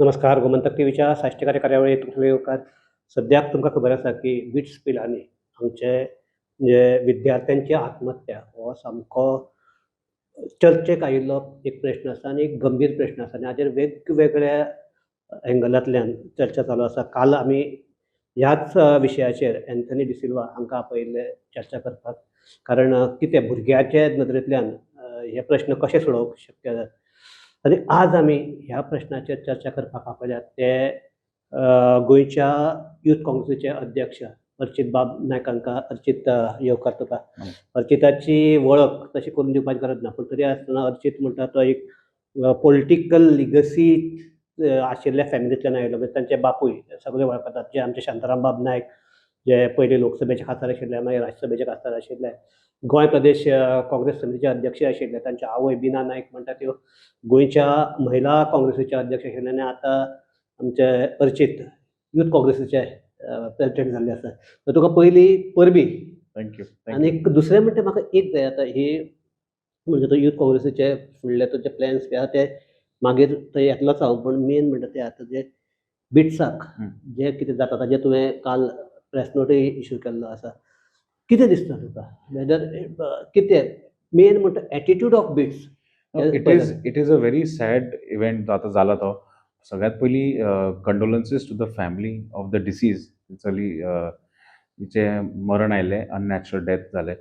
नमस्कार, गोमंतक टीव्हीच्या साश्टीकारी कार्यावळीत तुमकां येवकार. सद्याक तुमकां खबर आसा की बिट्स पिलानी हांगचे जे विद्यार्थ्यांची आत्महत्या हो सामको चर्चेक आयिल्लो एक प्रश्न आसा आनी एक गंभीर प्रश्न आसा आनी हाजेर वेगवेगळ्या एंगलांतल्यान चर्चा चालू आसा. काल आमी ह्याच विशयाचेर एन्थनी डिसिल्वा हांकां आपयिल्ले चर्चा करपाक, कारण कितें भुरग्याचे नदरेंतल्यान हे प्रश्न कशे सोडोवंक शक्य जाता. आनी आज आमी ह्या प्रश्नाचेर चर्चा करपाक आपयल्यात ते गोंयच्या युथ काँग्रेसीचे अध्यक्ष अर्चित बाब नायक हांकां. अर्चित, येवकार तुका. अर्चिताची वळख तशी करून दिवपाची गरज ना, पूण तरी आसतना अर्चित म्हणटा तो एक पॉलिटिकल लिगसी आशिल्ल्या फॅमिलींतल्यान आयलो. म्हणजे तांचे बापूय सगळे वळखतात, जे आमचे शांताराम बाब नायक, जे पयले लोकसभेचे खासदार आशिल्ले, मागीर राज्यसभेचे खासदार आशिल्ले, गोंय प्रदेश काँग्रेस समितीचे अध्यक्ष आशिल्ले. तांची आवय बिना नायक म्हणटा त्यो गोंयच्या महिला काँग्रेसीचे अध्यक्ष आशिल्ले आनी आतां आमचे अर्चित युथ काँग्रेसीचे प्रेसिडेंट जाल्ले आसा. तर तुका पयली परबी. Thank you. आनी दुसरें म्हणटा म्हाका एक जाय, आतां ही म्हणजे तो युथ काँग्रेसीचे फुडले तुजे प्लॅन्स बी आहा ते मागीर ते येतलोच हांव, पूण मेन म्हणटा ते आतां जे बिट्साक जे कितें जाता ताजेर तुवें काल प्रेस नोटूय इशू केल्लो आसा. कितें दिसता तुका, वेदर कितें मेन म्हणटा attitude of bits? It is a very sad event आतां जाला तो. सगळ्यात पयलीं condolences to the family of the deceased चली जिचें मरण आयलें, अननॅचरल डेथ जालें.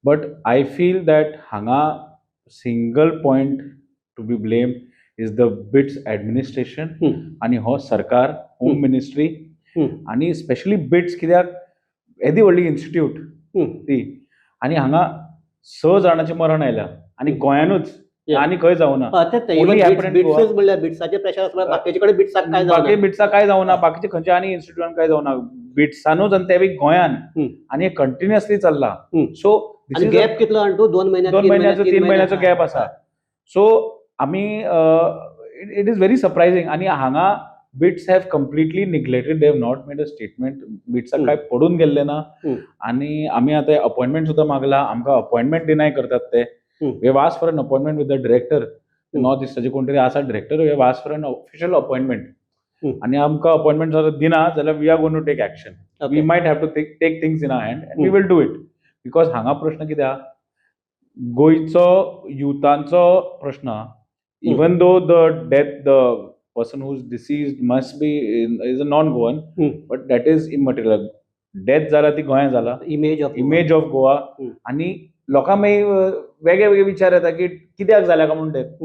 बट I feel that हांगा single point to be blame is the BITS administration आनी हो सरकार, होम मिनिस्ट्री आनी स्पेशली बिट्स, कित्याक येदी व्हडली इन्स्टिट्यूट ती आनी हांगा स जाणांचें मरण आयलां आनी गोंयानूच आनी खंय जावना. Only happened in बिट्सच म्हणल्यार बिट्साचे प्रेशर आसल्यार बाकीचे कडेन बिट्साक काय बाकी जावना. बिट्सा काय जावना, बाकीचे खंयच्या आनी इन्स्टिट्यूटान काय जावना, बिट्सानूच आनी ते बी गोंयान आनी हे कंटिन्युअसली चल्ला. सो आनी गॅप कितलो आनी तूं 2 म्हयन्या 2 महिन्याचो, 3 महिन्याचो गॅप आसा. सो आमी it is very surprising आनी हांगा BITS have completely neglected. They have not made a statement. बिट्साक काय पडून गेल्ले ना. आनी आमी आतां अपॉयंटमेंट सुद्दां मागला, आमकां अपॉयंटमेंट डिनाय करतात ते. We have asked for an appointment with the director, north इस्टाचे कोण तरी आसा director. We have asked for an official appointment आनी आमकां अपॉयंटमेंट जर दिना जाल्यार we are going to take action. We might have to take things in our hand and we will do it, because हांगा प्रश्न कितें आहा, गोंयचो युथांचो प्रश्न. Even though the death, the person who's deceased must be is a non Goan, but that is immaterial. Death जाला ती गोंया जाला. Image of image of Goa. आनी लोकांक मागीर वेगळे वेगळे विचार येता की कित्याक जाल्या काय म्हूण death,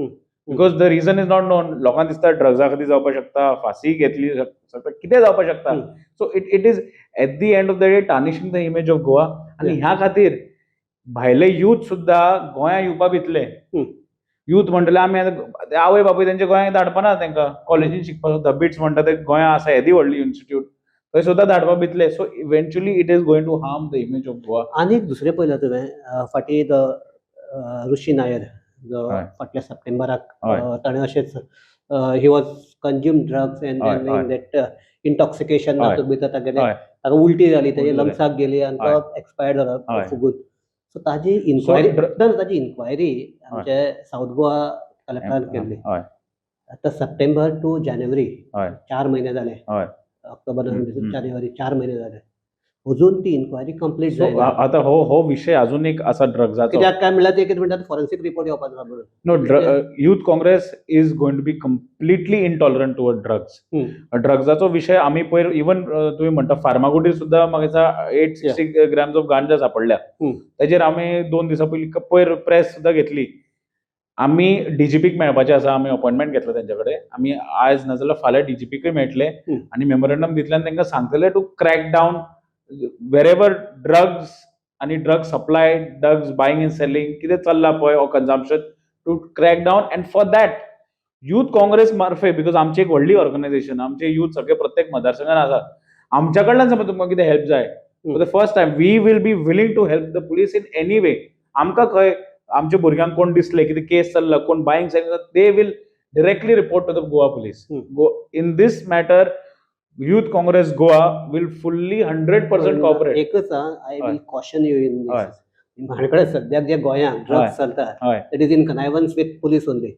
because the reason is not known. लोकांक दिसता ड्रग्सा खातीर जावपाक शकता, फांसी घेतली शकता, कितें जावपाक शकता. So it is at the end of the day tarnishing the image of Goa आनी ह्या खातीर भायले यूथ सुद्दां गोंया येवपा भितले. यूथ म्हणटले आमी आतां आवय बापूय तेंच्या गोंयांत धाडपाना तांकां कॉलेजीन शिकपाक सुद्दां. बिट्स म्हणटा ते गोंया आसा येदी व्हडली इन्स्टिट्यूट, थंय सुद्दां धाडपा भितले. So eventually it is going to harm the image of Goa. आनी एक दुसरें पळयलां तुवें, फाटीं तो ऋषी नायर जो फाटल्या सप्टेंबराक ताणें अशेंच he was consume drugs and that intoxication भितर तागेलें ताका उल्टी जाली, तेजे उल्टी जाली. लंग्साक गेली आनी तो एक्सपायर्ड जालो फुगून. सो ताजी इन्क्वायरी ना, ताजी इन्क्वायरी आमचे सावथ गोवा कलेक्टरान केल्ली. आतां सप्टेंबर टू जानेवारी 4 म्हयने जाले. ऑक्टोबर, नोव्हेंबर, जानेवारी, 4 म्हयने जाले, अजून ती इन्क्वायरी कंप्लीट सो जायना. आतां हो विशय अजून एक आसा ड्रग्साचो. कित्याक काय म्हणल्यार ते कितें म्हणटात, फॉरेन्सीक रिपोर्ट येवपाचो आसा म्हणून. No, Youth Congress is going to be completely intolerant toward drugs. ड्रग्साचो विशय आमी पयर इवन तुमी म्हणटा फार्मागुडीर सुद्दां म्हाका दिसता 860 ग्राम्स ऑफ गांजा सापडल्या. तेजेर आमी 2 दिसां पयलीं पयर प्रेस सुद्दां घेतली. आमी डीजीपीक मेळपाचे आसा. आमी अपॉयंटमेंट घेतला तेंच्या कडेन. आमी आयज नाजाल्यार फाल्यां डीजीपीकय मेळटले आनी मेमोरेंडम दितले आनी तांकां सांगतले to crack down wherever drugs आनी drug supply, drugs buying and selling कितें चल्लां पळय or consumption, to crack down. And for that Youth Congress मार्फे, because आमची एक व्हडली ऑर्गनायझेशन, आमचे यूथ सगळे प्रत्येक मतदारसंघान आसा, आमच्या कडल्यान समज तुमकां कितें हेल्प जाय, for the first time we will be willing to help the police in any way. आमकां खंय आमच्या भुरग्यांक कोण दिसले, कितें केस चल्ला, कोण buying selling, they will directly report to the Goa Police. Go in this matter, Youth Congress Goa will fully 100% cooperate. एकच, I will caution you in म्हाजे कडेन सद्याक जे गोंयांत ड्रग्स चलता, it is in connivance with police only.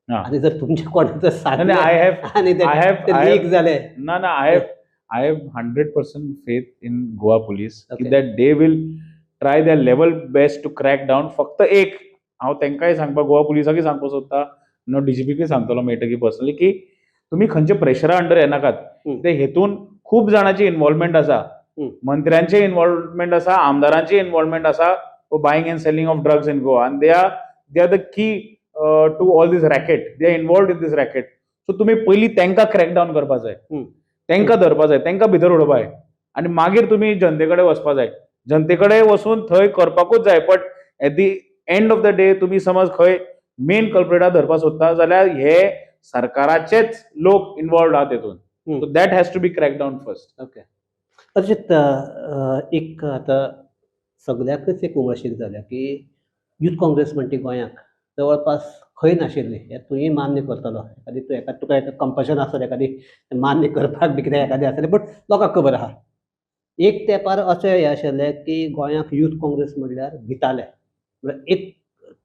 आनी जर तुमच्या कोणाचं सांगलें I have आनी I have- ते I leak जालें. ना ना, I have 100% faith in Goa Police की Okay. That they will try their level best to crack down. फक्त एक हांव तांकांय सांगपाक, गोवा पुलिसाकय सांगपाक सोदता, नो डीजीपीकय सांगतलो मेळटकीर पर्सनली, की तुमी खंयच्या प्रेशरा अंडर येनाकात. ते हेतून खूब जाणांची इन्वॉल्वमेंट आसा, मंत्र्यांचे इन्वॉल्वमेंट आसा, आमदारांची इन्वॉल्वमेंट आसा buying and selling of drugs in Goa, आनी they are the key to all this racket. They are involved in this racket. So तुमी पयलीं तांकां क्रॅक डावन करपा जाय, तांकां धरपा जाय, तांकां भितर उडोवपा जाय आनी मागीर तुमी जनते कडेन वचपा जाय. जनते कडेन वचून थंय करपाकूच जाय, but at the end of the day तुमी समज खंय मेन कल्प्रेटा धरपा सोदता जाल्यार हे सरकाराचेच लोक इन्वॉल्वड आहा तेतून. So that has to be crack down first. Okay, Arjit, एक आतां सगळ्याकच एक उमळशीक जाल्या की युथ काँग्रेस म्हणटी गोंयाक जवळपास खंय नाशिल्ली, हें तुंय मान्य करतलो. एखादी तूं एका तुका एका कंपल्शन आसत, एखादी मान्य करपाक बी कितें एखादें आसतलें, बट लोकांक खबर आहा, एक तेंपार अशें हें आशिल्लें की गोंयाक युथ काँग्रेस म्हणल्यार भिताले. म्हळ्यार एक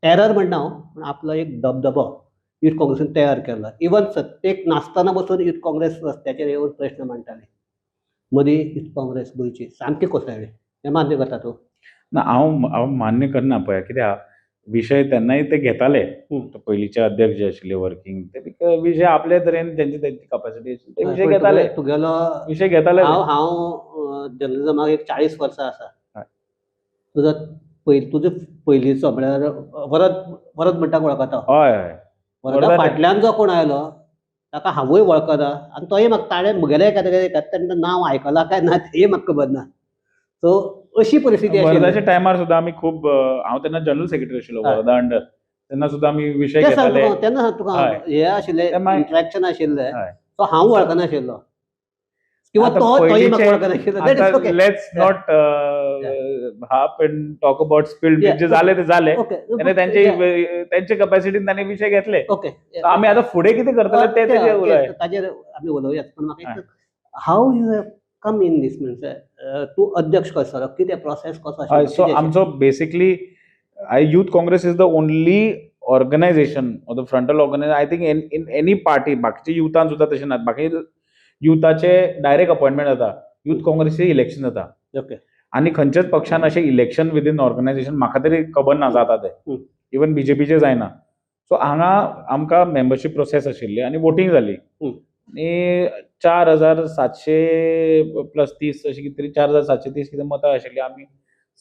टेरर म्हणना हांव, पूण आपलो एक दबदबो युथ काँग्रेसीन तयार केल्लो. इवन सत्तेक नासतना पसून युथ काँग्रेस रस्त्याचेर येवन प्रश्न मांडटाले. मदीं युथ काँग्रेस गोंयची सामकी कोसळ्ळी, हें मान्य करता तूं? ना, हांव मान्य करना. पळय कित्याक, विशय तेन्नाय ते घेताले. पयलींचे अध्यक्ष जे आशिल्ले वर्किंग, ते बी विशय आपले तरेन, तेंची तेंची कपॅसिटी आशिल्ली, ते विशय पूण घेताले. तुगेलो विशय घेताले. हांव जर्नलिजमाक एक 40 वर्सां आसा. तुजो पयल तुजो पयलींचो म्हळ्यार वरद, वरद म्हणटा, वळखता? हय हय वरदा वरदा. फाटल्यान जो कोण आयलो ताका हांवूय वळखना आनी तोय म्हाका, ताणें म्हगेलें एखादें ताणें नांव आयकलां काय ना तेंय म्हाका खबर ना. सो अशी परिस्थिती आशिल्ली. वरदाच्या टायमार सुद्दां आमी खूब, हांव तेन्ना जनरल सेक्रेटरी आशिल्लो वरदा अंडर, तेन्ना सुद्दां आमी विशय तें सांगता घेताले. तुका, तेन्ना सांगता तुका, हे आशिल्ले, ते मागीर इंट्रॅक्शन आशिल्लें. सो हांव वळखनाशिल्लो किंवा आतां तो तोय म्हाका पयलींचे वळखनाशिल्लो. That is okay. Let's not harp and talk about spilled. जे जाले ते जाले. त्याने त्यांचे त्यांचे कपॅसिटीन तांणी विशय घेतले. So आमी आतां फुडें कितें करतले ते तेजे उलय. ताजेर आमी उलोवया, पण म्हाका how you have come in this, म्हणजे तूं अध्यक्ष कसो जालो, कितें प्रोसेस कसो आशिल्लो, सो कितें आशिल्लें? आमचो basically I Youth Congress is the only organization or the frontal organization, I think, in any party. बाकीचे युथान सुद्दां तशें नात. बाकी युथाचे डायरेक्ट अपॉइंटमेंट जाता, युथ काँग्रेसचे इलेक्शन जाता. आनी खंयच्याच पक्षान अशें इलेक्शन विदीन ऑर्गनायझेशन म्हाका तरी खबर ना जाता ते. इवन बीजेपीचे जायना. सो हांगा आमकां मेंबरशीप प्रोसेस आशिल्ली आनी वोटींग जाली आनी 4700 प्लस 30 अशें कितें तरी, 4730 कितें मतां आशिल्लीं. आमी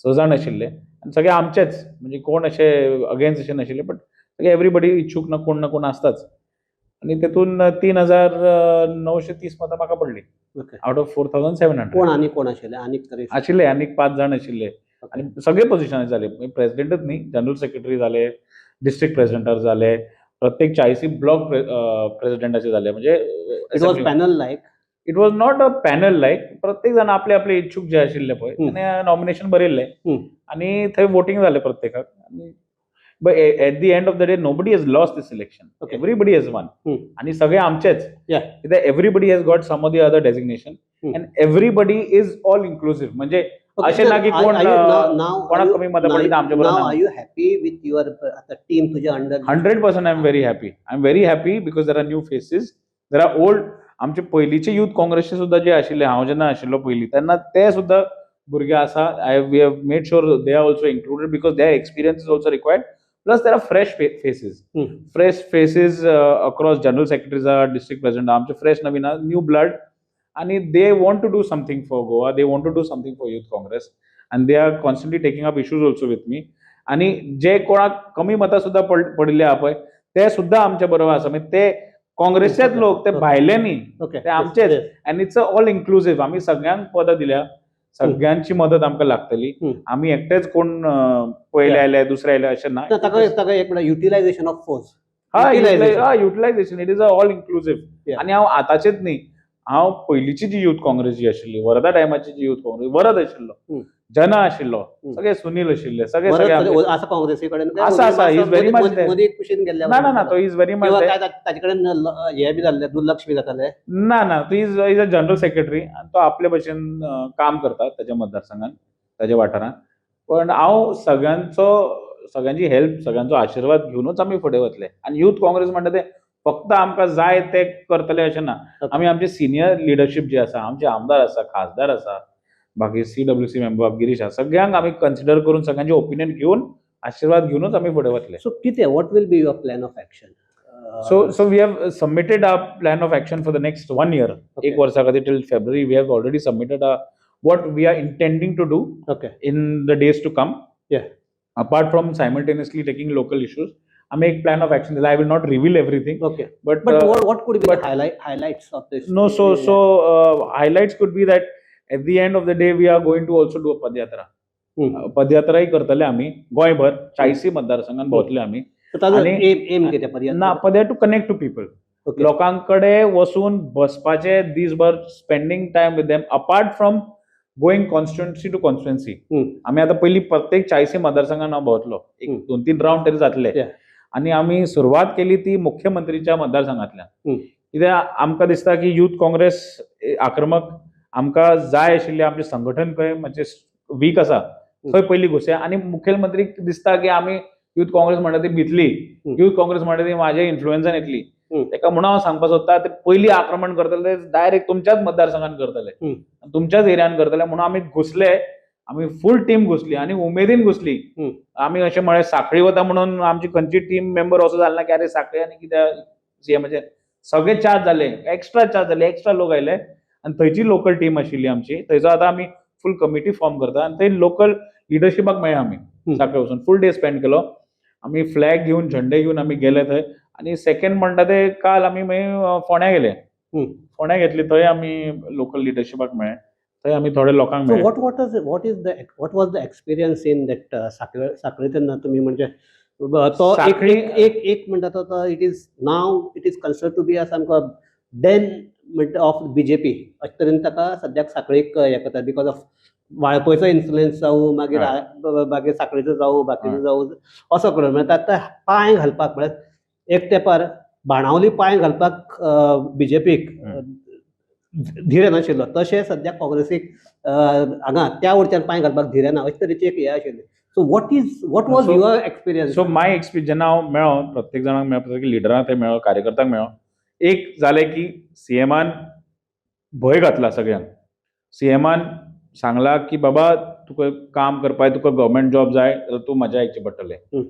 स जाण आशिल्ले आनी सगळे आमचेच, म्हणजे कोण अशे अगेन्स्ट अशे नाशिल्ले, बट सगळे एवरीबडी इच्छूक ना कोण ना कोण आसताच. आनी तेतून 3930 मतां म्हाका पडली out of 4700. कोण आनी कोण आशिल्ले आनीक तरी? आशिल्ले, आनीक पांच जाण आशिल्ले आनी सगळे पोझिशनार जाले. प्रेसिडेंटच न्ही, जनरल सेक्रेटरी जाले, डिस्ट्रिक्ट प्रेसिडेंटार जाले, प्रत्येक चाळीसी ब्लॉक प्रेसिडेंटाचे जाले, म्हणजे It was panel like? It was not a panel like. प्रत्येक जाण आपले आपले इच्छूक जे आशिल्ले पळय, ताणें नॉमिनेशन बरयल्लें आनी थंय वोटींग जालें प्रत्येकाक. आनी but at the end of the day nobody has lost this election. Everybody has won. आनी सगळे आमचेच कित्याक everybody has got some of the other designation and everybody is all inclusive. म्हणजे अशें ना की कोण, कोणाक कमी मतां पडली तर आमचे बरोबर नाव ना. Are you happy with your आता टीम तुझ्या under? 100%, I am very happy. I am very happy because there are new faces, there are old, आमचे पयलींचे युथ काँग्रेसचे सुद्दां जे आशिल्ले, हांव जेन्ना आशिल्लो पयलीं तेन्ना, ते सुद्दां भुरगे आसा. I we have made sure they are also included because their experience is also required, plus there are fresh faces, fresh faces across general secretaries, district president, आमचे फ्रेश नवीन न्यू ब्लड, आणि they want to do something for Goa, they want to do something for Youth Congress, and they are constantly taking up issues also with me. आणि जे कोणाक कमी मतां सुद्दां पडिल्ले आहा पळय, ते सुद्दां आमच्या बरोबर आसा. म्हणजे ते काँग्रेसचेच लोक, ते भायले न्ही, ते आमचेच. And it's a all inclusive. आमी सगळ्यांक पदां दिल्या, सगळ्यांची मदत आमकां लागतली. आमी एकटेच कोण पयले आयले, दुसरे आयले अशें ना. ताका ताका एक म्हणल्यार युटिलायझेशन ऑफ फोर्स. हा. Utilization. Utilization, it is a all inclusive. आनी हांव आतांचेच न्ही, हांव पयलींची जी युथ काँग्रेस जी आशिल्ली, वरदा टायमाची जी युथ काँग्रेस, वरद आशिल्लो, जना आशिल्लो, सगळे सुनील आशिल्ले, सगळे सगळे आमचे. आसा काँग्रेसी कडेन? आसा, आसा. He is very much there. मदीं कुशीन गेल्ले. ना ना ना, तो is very much. किंवा काय ताचे कडेन हे बी जाल्ले, दुर्लक्ष बी जाताले? ना ना, तो is a general secretary आनी तो आपले भशेन काम करता ताच्या मतदारसंघात, ताच्या वाठारांत. पण हांव सगळ्यांचो सगळ्यांची हेल्प, सगळ्यांचो आशिर्वाद घेवनूच आमी फुडें वतले. आनी युथ काँग्रेस म्हणटा ते फक्त आमकां जाय ते करतले अशें ना. आमी आमचे सिनियर लिडरशीप जी आसा, आमचे आमदार आसा, खासदार आसा, बाकी सीडब्ल्यूसी मेंबर गिरीश आसा, सगळ्यांक आमी कन्सिडर करून, सगळ्यांचे ओपिनियन घेवन, आशिर्वाद घेवनूच आमी फुडें वतले. सो कितें, what will be your plan of action? So we have submitted our plan of action for the next one year. एक वर्सा खातीर till February we have already submitted what we are intending to do in the days to come. Apart from simultaneously taking local issues, आमी एक plan of action दिला. I will not reveal everything, but but what could be but- highlights of this? No, so highlights could be that at the end of the day we are going to also do a padyatra. पदयात्राय करतले आमी, गोंयभर चाळीसी मतदारसंघात भोंवतले आमी. ताजो M कितें पदयात्रा? ना, पदयात्रा टू कनेक्ट टू पीपल. लोकांकडे वचून बसपाचे दीसभर, spending time with them, apart from going constituency to constituency. आमी आतां पयलीं प्रत्येक चाळीसी मतदारसंघात हांव भोंवतलो, एक दोन तीन रावंड तरी जातले. आनी आमी सुरवात केली ती मुख्यमंत्रीच्या मतदारसंघांतल्यान, कित्याक आमकां दिसता की युथ काँग्रेस आक्रमक आमकां जाय आशिल्लें. आमचें संघटन खंय मातशें वीक आसा थंय पयलीं घुसया. आनी मुखेलमंत्रीक दिसता की आमी युथ काँग्रेस म्हणटा ती भितली, युथ काँग्रेस म्हणटा ती म्हाज्या इन्फ्लुएन्सान येतली. ताका म्हणून हांव सांगपाक सोदता, ते पयलीं आक्रमण करतले ते डायरेक्ट तुमच्याच मतदारसंघात करतले, तुमच्याच एरियान करतले. म्हणून आमी घुसले, आमी फूल टीम घुसली आनी उमेदीन घुसली. आमी अशें म्हळें साखळी वता म्हणून आमची खंयची टीम मेंबर असो जालो ना की अरे साखळी आनी कितें सीएमाचे. सगळे चार्ज जाले, एक्स्ट्रा चार्ज जाले, एक्स्ट्रा लोक आयले. आनी थंयची लोकल टीम आशिल्ली आमची, थंयचो आतां आमी फूल कमिटी फॉर्म करता आनी थंय लोकल लिडरशिपाक मेळ्ळे आमी. साखळे वचून फूल डे स्पेंड केलो आमी, फ्लॅग घेवन, झेंडे घेवन आमी गेले थंय. आनी सेकंड म्हणटा ते काल आमी मागीर फोंड्या गेले. फोंड्या घेतली, थंय आमी लोकल लिडरशिपाक मेळ्ळे, थंय आमी थोडे लोकांक सो मेळ्ळे. What was the experience in that साखळे? साखळे तेन्ना तुमी म्हणजे तो एक एक एक एक म्हणटा तो it is now it is consider to be a सामको डेन म्हणटा ऑफ बीजेपी अशें तरेन ताका सद्याक साखळीक हें करतात, because of वाळपयचो इन्फ्लुयन्स जावं, मागीर मागीर साखळीचो जावं, बाकीचो जावं, असो करून म्हळ्यार आतां पांय घालपाक, म्हळ्यार एक तेंपार बाणावली पांय घालपाक बीजेपीक धीर येनाशिल्लो, तशें सद्या काँग्रेसीक हांगा त्या वटच्यान पांय घालपाक धीर येना, अशे तरेची एक हें आशिल्लें. So what was your experience? So my experience, जेन्ना हांव मेळ्ळो, प्रत्येक जाणांक मेळ्ळो, प्रत्येक लिडरांक थंय मेळ्ळो, कार्यकर्त्यांक मेळ्ळो, एक जालें की सीएमान भंय घातला सगळ्यांक. सीएमान सांगला की बाबा तुका काम करपाक, तुका गव्हर्मेंट जॉब जाय जाल्यार तूं म्हाज्या आयकचें पडटलें.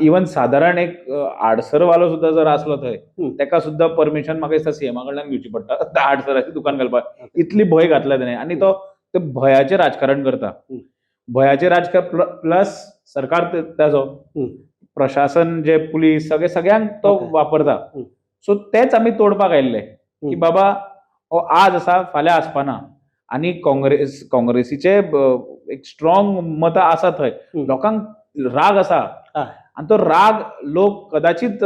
इवन सादारण एक आडसरवालो सुद्दां जर आसलो थंय, ताका सुद्दां परमिशन म्हाका दिसता सीएमा कडल्यान घेवची पडटा आडसराचें दुकान घालपाक. इतली भंय घातला तेणें आनी तो ते भंयाचें राजकारण करता. भंयाचें राजकारण प्लस सरकार ताजो प्रशासन जे पुलीस सगळे सगळ्यांक तो वापरता. सो तेच आमी तोडपाक आयिल्ले की बाबा हो आज आसा, फाल्यां आसपाना. आनी काँग्रेसीचे एक स्ट्रॉंग मतां आसा थंय, लोकांक राग आसा. आनी तो राग लोक कदाचित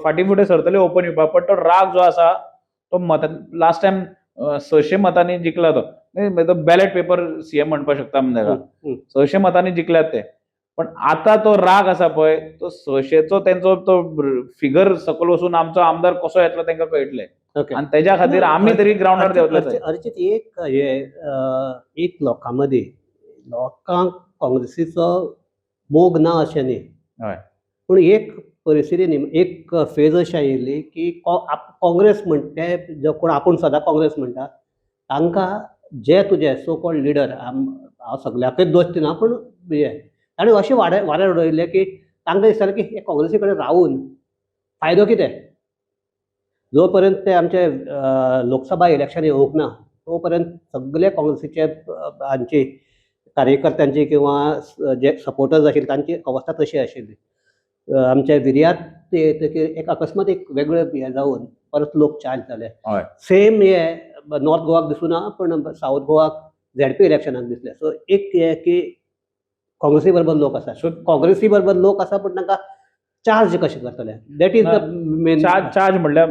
फाटीं फुडें सरतले ओपन येवपाक, पण तो राग जो आसा तो मतां लास्ट टायम 600 मतांनी जिखला तो, बॅलेट पेपर सीएम म्हणपाक शकता आमी ताका. 600 मतांनी जिखल्यात ते, पण आता तो राग आसा पळय, तो 600चो तेंचो तो फिगर सकयल वचून आमचो आमदार कसो येतलो तांकां कळटलें. आनी तेज्या खातीर आमी तरी ग्रावंडार देंवतले थंय. अर्चित, एक हे एक लोकां मदीं, लोकांक काँग्रेसीचो मोग ना अशें न्ही, पूण एक परिस्थिती न्ही, एक फेज अशी आयिल्ली की काँग्रेस म्हणटे जो कोण आपूण सदां काँग्रेस म्हणटा तांकां जे तुजे सो कॉल्ड लिडर, हांव सगल्यांकूच दोश दिना, पूण हे ताणें अशें वाऱ्यार उडयल्लें की तांकां दिसतालें की हे काँग्रेसी कडेन रावून फायदो कितें. जो पर्यंत ते आमचे लोकसभा इलेक्शन येवंक ना तो पर्यंत सगळे काँग्रेसीचे हांची कार्यकर्त्यांची किंवा जे सपोर्टर्स आशिल्ले तांची अवस्था तशी आशिल्ली. आमचे विर्यात येतकीर एक अकस्मात एक वेगळे हें जावन परत लोक चार्ज जाले. सेम हे नॉर्थ गोवाक दिसूना, पण सावथ गोवाक झेडपी इलेक्शनाक दिसले. सो एक हे की काँग्रेसी बरोबर लोक आसा, सो काँग्रेसी बरोबर लोक आसा, पूण तांकां चार्ज कशें करतले, that is the main. Charge म्हणल्यार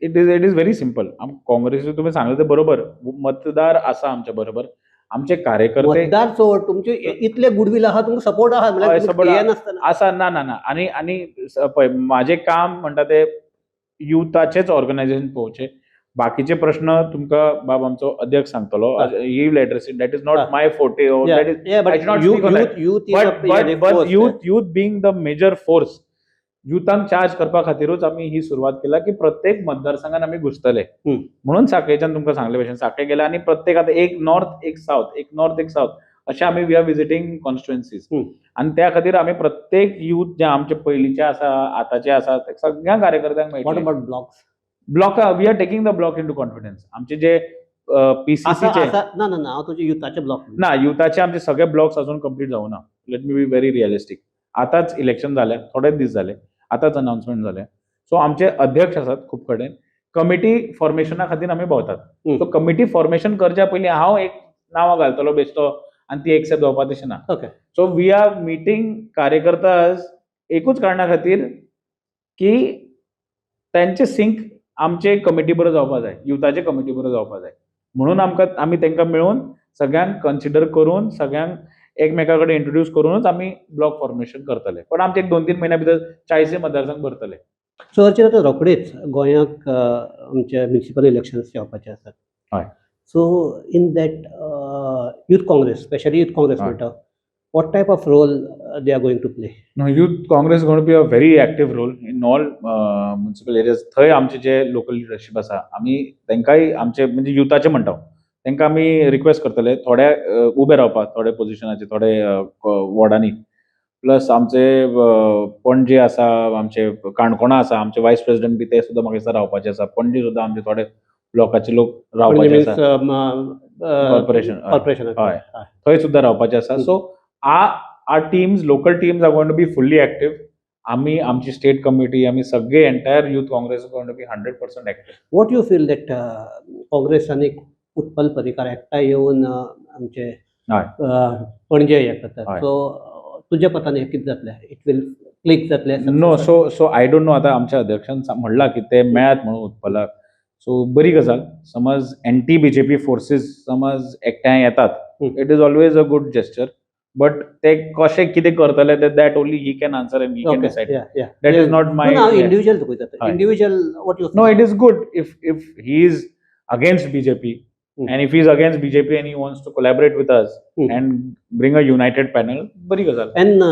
it is very simple. काँग्रेसी तुमी सांगलें ते बरोबर, मतदार आसा आमच्या बरोबर, आमचे कार्यकर्ते. मतदार चोड, तुमचे इतले गुडवील आहा, तुमकां सपोर्ट आहा, म्हणल्यार support हे नासतना. आसा. ना ना ना, आनी आनी पळय, म्हाजें काम म्हणटा ते युथाचेच ऑर्गनायझेशन पळोवचें. बाकीचे प्रश्न तुमकां बाब आमचो अध्यक्ष सांगतलो. He will address it. That is not my forte. That is Yeah, I but should not youth, speak on that. youth, youth is but a but but force. Youth being the major force, युथांक charge करपा खातीरूच आमी ही सुरवात केला की प्रत्येक मतदारसंघात आमी घुसतले. म्हणून साखळेच्यान तुमकां सांगले भशेन साखळे गेले आनी प्रत्येक आतां एक नॉर्थ, एक सावथ, एक नॉर्थ, एक सावथ अशें आमी we are visiting constituencies. आनी त्या खातीर आमी प्रत्येक यूथ जे आमचे पयलींचे आसा, आतांचे आसा, ते सगळ्या कार्यकर्त्यांक What मेळटले. about blocks? Block, we are taking the block into confidence. आमचे जे आसा पीसीसीचे आसा ना ना ना, हांव तुजे युथाचे ब्लॉक. ना, युथाचे आमचे सगळे ब्लॉक्स अजून कंप्लीट जावना. Let me be very realistic. आतांच इलेक्शन जालें, थोडेच दीस जाले, आतांच अनाउन्समेंट जालें. सो आमचे अध्यक्ष आसात खूब कडेन. कमिटी फॉर्मेशना खातीर आमी भोंवतात. सो कमिटी फॉर्मेशन करच्या पयलीं हांव एक नांवां घालतलो बेश्टो आनी ती एक्सेप्ट जावपा तशें ना. सो we are meeting कार्यकर्ता एकूच कारणा खातीर की तेंचे सिंक आमचे कमिटी बरोबर जावपा जाय, युथाचे कमिटी बरोबर जावपा जाय. म्हणून आमकां आमी तांकां मेळून सगळ्यांक कन्सिडर करून सगळ्यांक एकमेका कडेन इंट्रोड्यूस करूनच आमी ब्लॉक फॉर्मेशन करतले. पण आमचे एक 2-3 म्हयन्या भितर 40 मतदारसंघ भरतले. सो अर्चन, आतां रोखडेच गोंयाक आमचे म्युनिसिपल इलेक्शन्स येवपाचे आसात. So in that, Youth Congress, specially Youth Congress म्हणटा, what type of role they are going to play? No, Youth Congress going to be a very active role in all municipal areas. थंय आमचे जे local leadership आसा, आमी तांकांय आमचे म्हणजे युथाचे म्हणटा, तांकां आमी रिक्वेस्ट करतले थोडे उबे रावपाक थोडे पोजिशनाचे थोडे वॉर्डांनी. प्लस आमचे पणजे आसा, आमचे काणकोणा आसा, आमचे वायस प्रेसिडेंट बी ते सुद्दां म्हाका दिसता रावपाचे आसा. पणजे सुद्दां आमचे थोडे ब्लॉकाचे लोक रावपाचे आसा. कॉर्पोरेशन, हय. कॉर्पोरेशन. हय. थंय सुद्दां रावपाचे आसा. So our teams, local teams are going to be fully active. आमी आमची स्टेट कमिटी, आमी सगळे entire Youth Congress going to be 100% active. What you feel that Congress आनी उत्पल पर्रीकार एकठांय येवन आमचे पणजे हे करतात, सो तुज्या मतान हें कितें जातलें? It will click जातलें? No, so I don't know. आतां आमच्या अध्यक्षान म्हणलां की ते मेळत म्हणून उत्पलाक, सो बरी गजाल. समज एंटी बीजेपी फोर्सीस समज एकठांय येतात, it is always a good gesture, but ते कशें कितें करतले ते that only he can answer and he can decide. That is not my individual तुका जाता, Individual, what you No, it is good if he is against BJP and if he is against BJP and he wants to collaborate with us and bring a united panel, बरी गजाल. And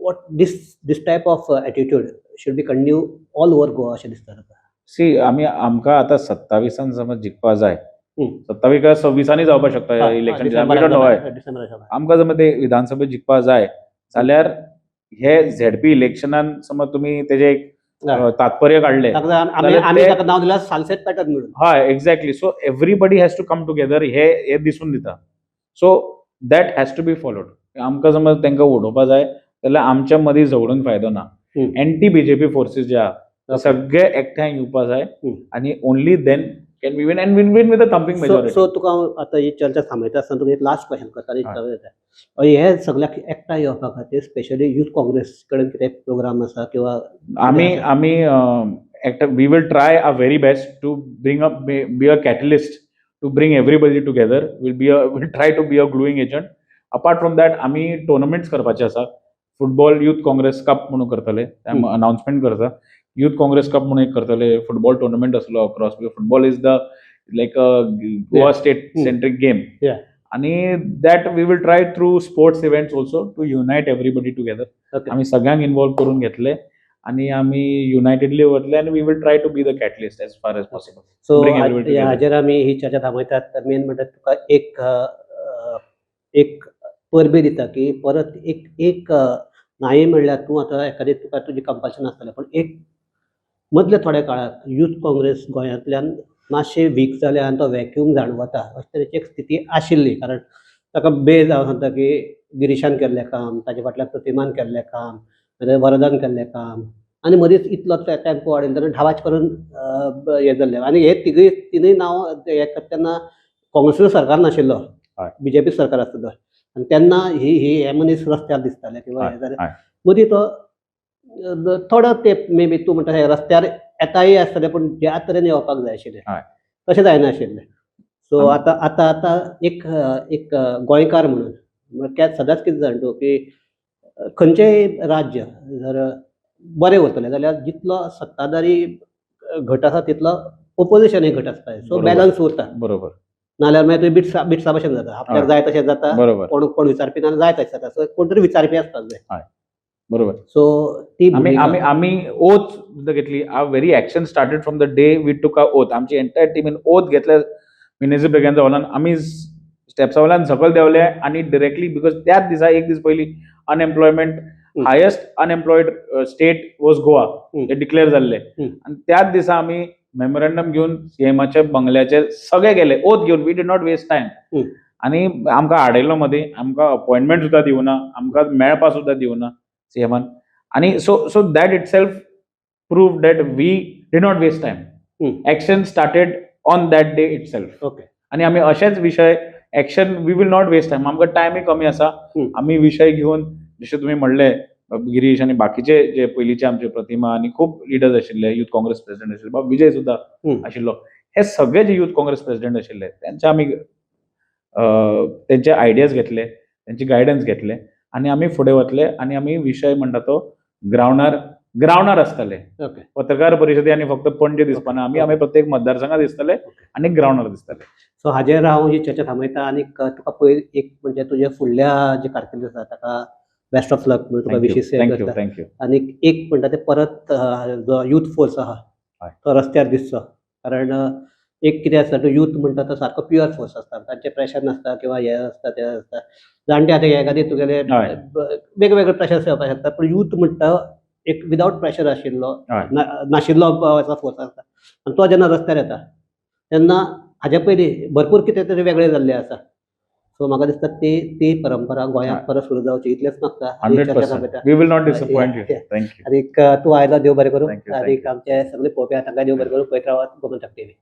what this type of attitude should be continue all over Goa अशें दिसता तुका? C, आमी आमकां आतां 27 समज जिखपा जाय. 27 काय 26 जावपाक शकता इलेक्शन. डिसेंबराक. आमकां समज ते विधानसभेत जिखपा जाय जाल्यार हे झेडपी इलेक्शनान समज तुमी तेजे एक तात्पर्य काडलें ताका आमी जाल्यार आमी ताका नांव दिलां सालसेट पॅटर्न म्हणून. हय, exactly. So everybody has to come together हे हे दिसून दिता. So that has to be followed. आमकां समज तांकां उडोवपा जाय जाल्यार आमच्या मदीं झगडून फायदो ना. एंटी बीजेपी फोर्सीस जे आहा ते सगळे एकठांय येवपा जाय आनी only then can we win and win win with a thumping so majority. So तुका हांव आतां ही चर्चा थांबयता आसतना तुका एक लास्ट क्वेश्चन करता आनी विचारूं येता, हे सगळ्याक एकठांय येवपा खातीर स्पेशली युथ काँग्रेस कडेन कितें प्रोग्राम आसा किंवा आमी आमी एकठांय, we will try our very best to bring up, be a catalyst to bring everybody together. Will try to be a gluing agent. Apart from that, आमी टोर्नामेंट्स करपाचे आसा. फुटबॉल युथ काँग्रेस कप म्हणून करतले, अनाउन्समेंट करता. Youth Congress cup म्हणून एक करतले, football tournament आसलो across. Football is the like Goa state centric game आणि that we will try through sports events also to unite everybody together. आमी सगळ्यांक इन्वॉल्व करून घेतले आणि आमी युनायटेडली वतले आनी we will try to be the catalyst as far as possible. So Bring everybody together. हाजेर आमी ही चर्चा थांबयतात. तर मेन म्हणटात तुका एक एक परबी दिता की परत एक एक नाय म्हणल्यार तूं आतां एखादें तुका तुजें कंपल्शन आसतलें, पण एक मदल्या थोड्या काळाक युथ काँग्रेस गोंयांतल्यान मातशें वीक जालें आनी तो वॅक्यूम जाणवता अशे तरेची एक स्थिती आशिल्ली. कारण ताका बेज हांव सांगता की गिरीशान केल्लें काम, ताजे फाटल्यान प्रतिमान केल्लें काम, मागीर वरदान केल्लें काम आनी मदींच इतलो टेम्पो वाडयलो तेन्ना ढावाच करून हें जाल्लें. आनी हे तिगूय तिनूय नांव हे करता तेन्ना काँग्रेसीचो सरकार नाशिल्लो, बीजेपी सरकार आसतलो आनी तेन्ना ही ही हे मनीस रस्त्यार दिसताले किंवा हे जालें. मदीं तो थोडो तेंप मे बी तूं म्हणटा हे रस्त्यार येताय आसतले, पूण ज्या तरेन येवपाक जाय आशिल्लें तशें जायनाशिल्लें. सो आतां एक एक गोंयकार म्हणून म्हळ्यार सदांच कितें जाण तूं की खंयचेंय राज्य जर बरें उरतलें जाल्यार जितलो सत्ताधारी घट आसा तितलो ओपोजिशनय घट आसता, सो बॅलन्स उरता. नाल्यार मागीर तुवें बिट्सा बिट्सा भशेन जाता, आपल्याक जाय तशें जाता. कोण कोण विचारपी ना, जाय तशें जाता. सो कोण तरी विचारपी आसपाक जाय. सो ती आमी भुमिका. आमी ओथ सुद्दां घेतली. Our very action started from the day we took a oath. आमची एंटायर टिमीन ओथ घेतले. मिनेझीस ब्रिगांजा हॉलान आमी स्टेप्सा वयल्यान सकयल देंवले आनी डिरेक्टली, because त्याच दिसा, एक दीस पयलीं unemployment, highest unemployed state was Goa हे डिक्लेअर जाल्ले. आनी त्याच दिसा आमी मेमोरंडम घेवन सीएमाच्या बंगल्याचेर सगळे गेले ओथ घेवन. We did not waste time. आनी आमकां आडयलो मदीं, आमकां अपॉयंटमेंट सुद्दां दिवना, आमकां मेळपा सुद्दां दिवना सीएमान. आनी so that itself prove that we did not waste time. Action started on that day itself. आनी आमी अशेच विशय action, we will not waste time. आमकां टायमय कमी आसा. आमी विशय घेवन, जशें तुमी म्हणले, गिरीश आनी बाकीचे जे पयलींचे आमचे प्रतिमा आनी खूब लिडर्स आशिल्ले, युथ काँग्रेस प्रेसिडेंट आशिल्ले, बाब विजय सुद्दां आशिल्लो, हे सगळे जे युथ काँग्रेस प्रेसिडेंट आशिल्ले, त्यांचे आमी तेंचे आयडियाज घेतले, तेंची गायडन्स घेतले आनी आमी फुडें वतले. आनी आमी विशय म्हणटा तो ग्रावंडार ग्रावंडार आसतले. पत्रकार परिशदे आनी फक्त पणजे दिसपाना आमी. आमी प्रत्येक मतदारसंघात दिसतले आनी ग्रावंडार दिसतले. सो हाजेर हांव ही चर्चा थांबयता आनी तुका पयर एक म्हणजे तुजे फुडल्या जे कारकिर्द आसा ताका बेस्ट ऑफ लक म्हणून तुका wishes thank you, thank you. आनी एक म्हणटा ते परत जो युथ फोर्स आहा तो रस्त्यार दिसचो, कारण एक कितें आसता, तो युथ म्हणटा तो सारको प्युअर फोर्स आसता. तांचें प्रेशर नासता किंवा हें आसता, तें आसता. जाणटे आतां हे खातीर तुगेले वेगवेगळे प्रेशर्स येवपाक शकता, पूण युथ म्हणटा एक विदावट प्रेशर आशिल्लो नाशिल्लो फोर्स आसता. आनी तो जेन्ना रस्त्यार येता तेन्ना हाजे पयलीं भरपूर कितें तरी वेगळें जाल्लें आसा. सो म्हाका दिसता ती ती परंपरा गोंयांत परत सुरू जावची इतलेंच मागता आनी हंड्रेड चर्चा percent थांबयता. We will not disappoint you. Thank you. आनीक तूं आयलो, देव बरें करूं. Thank you, thank आनीक आमचे सगळे पळोवपी आहा तांकां देव बरें करूं. पळयत रावात गोमंतक टीव्ही.